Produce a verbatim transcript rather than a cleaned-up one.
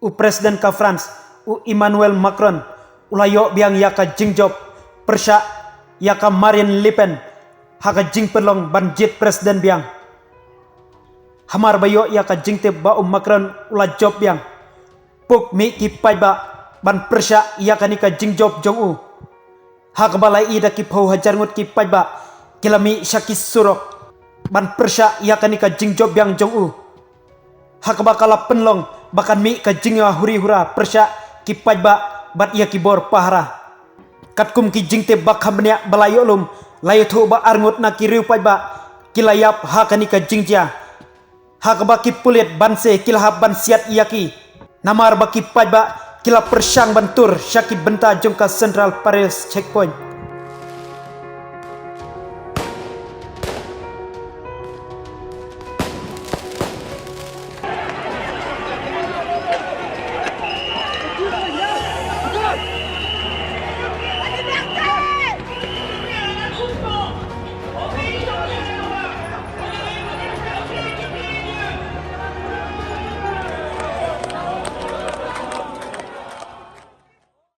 U President ka France, u Emmanuel Macron, u la ïoh biang ïa ka jingjop pyrshah ïa ka Marine Le Pen ha ka jingpynlong ban jied President biang. Hamar ba ïoh ïa ka jingtip ba u Macron u la jop biang, puk mih ki paidbah ban pyrshah ïa kane ka jingjop jong u. Ha kaba la ïohi da ki phew hajar ngut ki paidbah ki la mih sha ki surok ban pyrshah ïa kane ka jingjop biang jong u. Ha kaba ka la pynlong ba kan mih ka jingïa huri hura pyrshah ki paidbah bad ïa ki bor pahara. Katkum ki jingtip ba kham bniah ba la ïoh lum, la ïathuh ba arngut na ki riew paidbah ki la ïap ha kane ka jingjia. Ha kaba ki pulit ban se ki la hap ban siat ïa ki, namar ba ki paidbah ki la pyrshang ban tur sha ki bynta jong ka Central Paris Checkpoint.